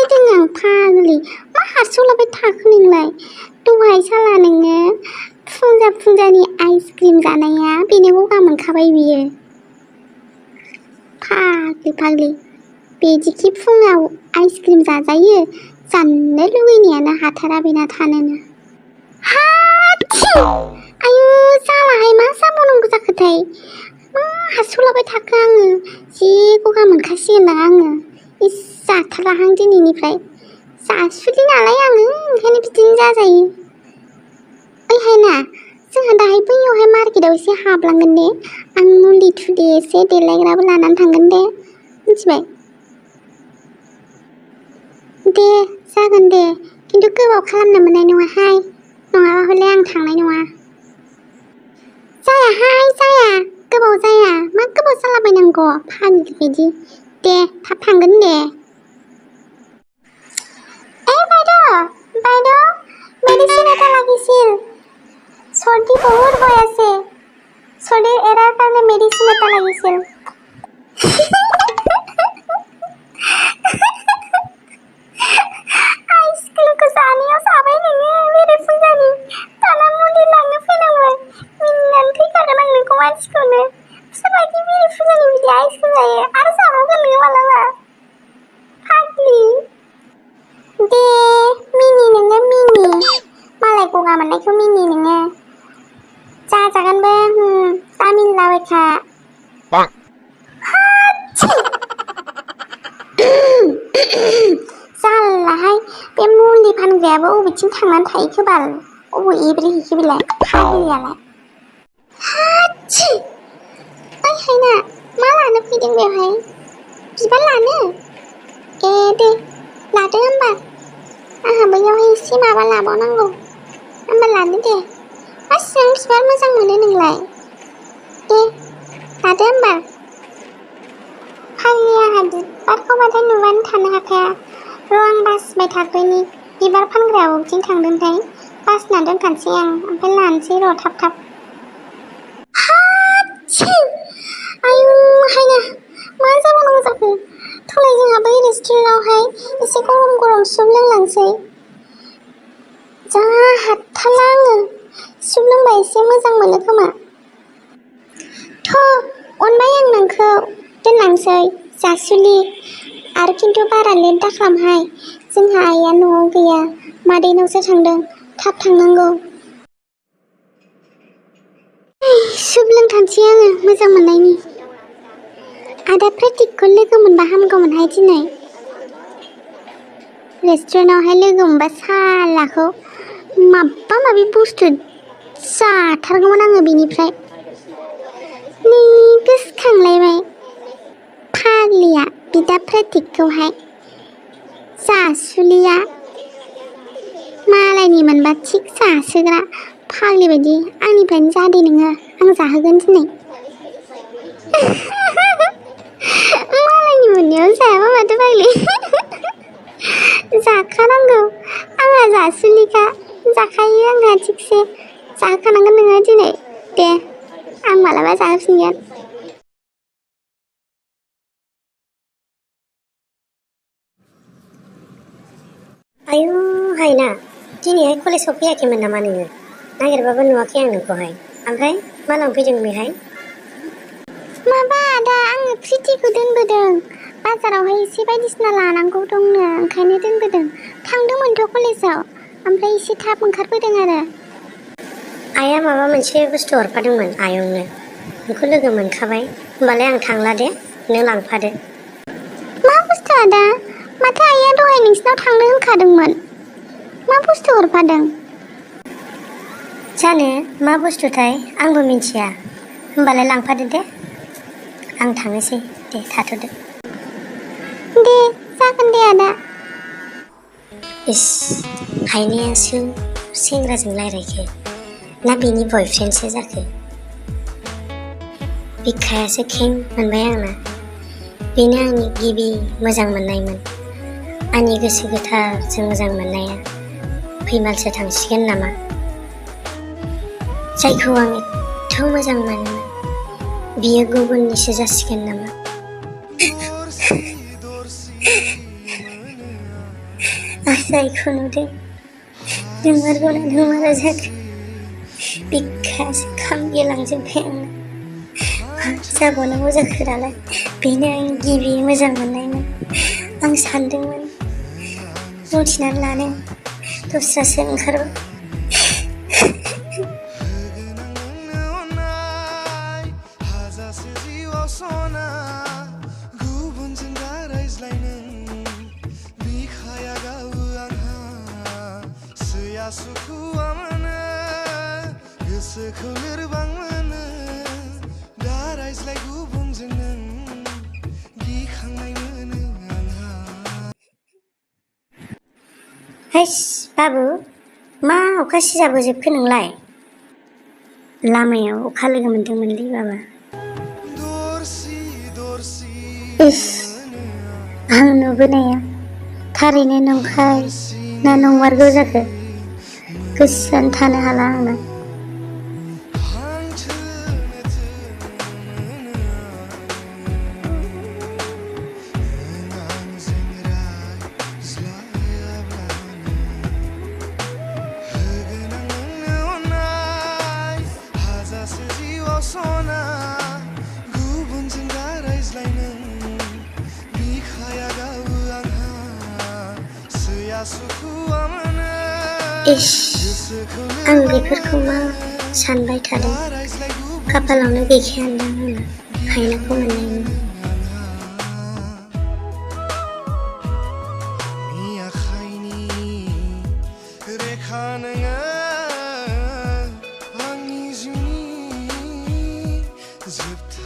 फैदों आं फाग्लि मा हारसौलाबाय थाखो नोंलाय दहाय साला नोङो फुंजानि आइसक्रिम जानाया बेनो गगा मोनखाबाय बियो फाग्लि बिदिखि फुङाव आइसक्रिम जाजायो जाननो लुगैनायानो हाथारा बेना थानोनो आयु जालाहाय मा जाबावनांगौ जाखोथाय मा हारसौलाबाय थाखो आङो जि गगा मोनखासिगोनदां आङो इस जाथारलाहां दिनैनिफ्राय जासुलि नालाय आङो ओंखायनो बिदिनो जाजायो ओइहाय ना जोंहा दाहाय बैयावहाय मार्केटआव एसे हाबलांगोन दे आं मुलि थुलि एसे देलायग्राबो लानानै थांगोन दे मिथिबाय दे जागोन दे खिन्थु गोबाव खालामनो मोननाय नङाहाय नङाबा हले आं थांनाय नङा जायाहाय जाया गोबाव जाया मा गोबाव जालाबायनांगौ फाग्लि बायदि दे थाब थांगोन दे বাইদেউ মেডিসিন এটা লাগিছিল সর্দি বহুত হৈ আছে সর্দিৰ এৰাৰ কাৰণে মেডিসিন এটা লাগিছিল आइसक्रिमखौ जानायाव जाबाय नोङो बेरेफुंजानि दाना मुलि लांनो फैनांबाय मिनिनानै फैखागोन आं नोंखौ मानसिखौनो सोरबायदि बेरेफुंजानि बिदि आइसक्रिम जायो आरो जाबावगोन नोङो मालाबा फाग्लि दे मिनि नोङो मिनि मालाय गगा मोननायखौ मिनि नोङो जाजागोनबो जा मिनिलाबायखा जालाहाय बे मुलि फानग्रायाबो अबेथिं थांनानै थाहैखो बाल अबे एब्रेहैखो बेलाय फाग्लियालाय ओइहाय ना मा लानो फैदों बेवहाय बिबार लानो ए दे लादो होमबा आंहा बैयावहाय एसे माबा लाबावनांगौ होमबा लादो दे मासिबां बिबार मोजां मोनो नोंलाय दे लादो होमबा फाग्लि आंहा बिबारखौ माथो नुबानो थानो हाखाया र' आं बासिबाय थाग्रोनि बिबार फानग्राया बबेथिं थांदोंथाय बासिना दोनखानोसै आं ओमफ्राय लानोसै र' थाब थाब आयु हायना मा जाबावनांगौ जाखो थलाय जोंहा बै रेस्टुरेन्टावहाय एसे गरम सुप लोंलांसै जा हाथारला आङो सुप लोंबा एसे मोजां मोनो खोमा अनबाय आं नोंखौ दोनलांसै जासुलि आरो खिन्थु बारा लेट दाखालामहाय जोंहा आइया न'आव गैया मादैनावसो थांदों थाब थांनांगौ सुप लोंथानसै आङो मोजां मोननायनि आदा प्रेटिकखौ लोगो मोनबा हामगौमोनहाय दिनै रेस्टुरेन्टावहाय लोगो मोनबा सालाखौ माबा माबि बुस्थु जाथारगौमोन आङो बेनिफ्राय नै गोसोखांलायबाय फाग्लिया बिदा प्रेटिकखौहाय जासुलिया मालायनि मोनबा थिग जासोग्रा फाग्लि बायदि आंनिफ्रायनो जादे नोङो आं जाहोगोन दिनै मालायनि मोननायाव जायाबा माथो फाग्लि जाखानांगौ आंहा जासुलिखा जाखायो आंहा थिगसे जाखानांगोन नोङो दिनै दे आं मालाबा जाहोफिनगोन आयु हायना दिनैहाय कलेजाव फैयाखैमोन नामा नोङो नागिरबाबो नुवाखै आं नोंखौहाय ओमफ्राय मा लांफैदों बेहाय माबा आदा आङो प्रिटिखौ दोनबोदों बाजारावहाय एसे बायदिसिना लानांगौ दंनो ओंखायनो दोनबोदों थांदोंमोनथ' कलेजाव ओमफ्राय एसे थाब ओंखारबोदों आरो आइया माबा मोनसे बुस्थु हरफादोंमोन आयंनो नोंखौ लोगो मोनखाबाय होमबालाय आं थांला दे नों लांफादो मा बुस्थु आदा माथो आइया दहाय नोंसिनाव थांनो होनखादोंमोन मा बुस्थु हरफादों जानो मा बुस्थुथाय आंबो मिन्थिया होमबालाय लांफादो दे आं थांनोसै दे थाथ'दो दे जागोन दे आदा इस हायनाया सोर सेंग्राजों रायज्लायखो ना बेनि बयफ्रेन्डसो जाखो बिखायासो खें मोनबाय आंना बेनो आंनि गिबि मोजां मोननायमोन आंनि गोसो गोथारजों मोजां मोननाया फैमालसो थांसिगोन नामा जायखौ आं एथ' मोजां मोनोमोन बियो गुबुननिसो जासिगोन नामा आं जायखौ नुदों नोंमारगौना नोंमारा जाखो बिखायासो खामगेलांजोब्बाय आंना मा जाबावनांगौ जाखो दालाय बेनो आं गिबि मोजां मोननायमोन आं सानदोंमोन मिथिनानै लानो दस्रासो ओंखारबाय गोसोखौ लोरबां मोनो दा रायज्लाय गुबुनजों नों गिखांनाय मोनो आंहा हैस बाबु मा अखा सिजाबोजोबखो नोंलाय लामायाव अखा लोगो मोनदोंमोनलै बाबा दरसि दरसि इस आं नुबोनाया थारैनो नंखाय ना नंमारगौ जाखो गोसोआनो थानो हाला आंना गुबुनजों दा रायज्लाय नों बिखाया गावो आंहा सैया सुखुआ मोनो इस आं बेफोरखौ मा सानबाय थादों खाफालावनो गैखायानदां आंना हायनाखौ मोननायनि आखाइनि रेखा नोङो आंनि जिउनि जोबथा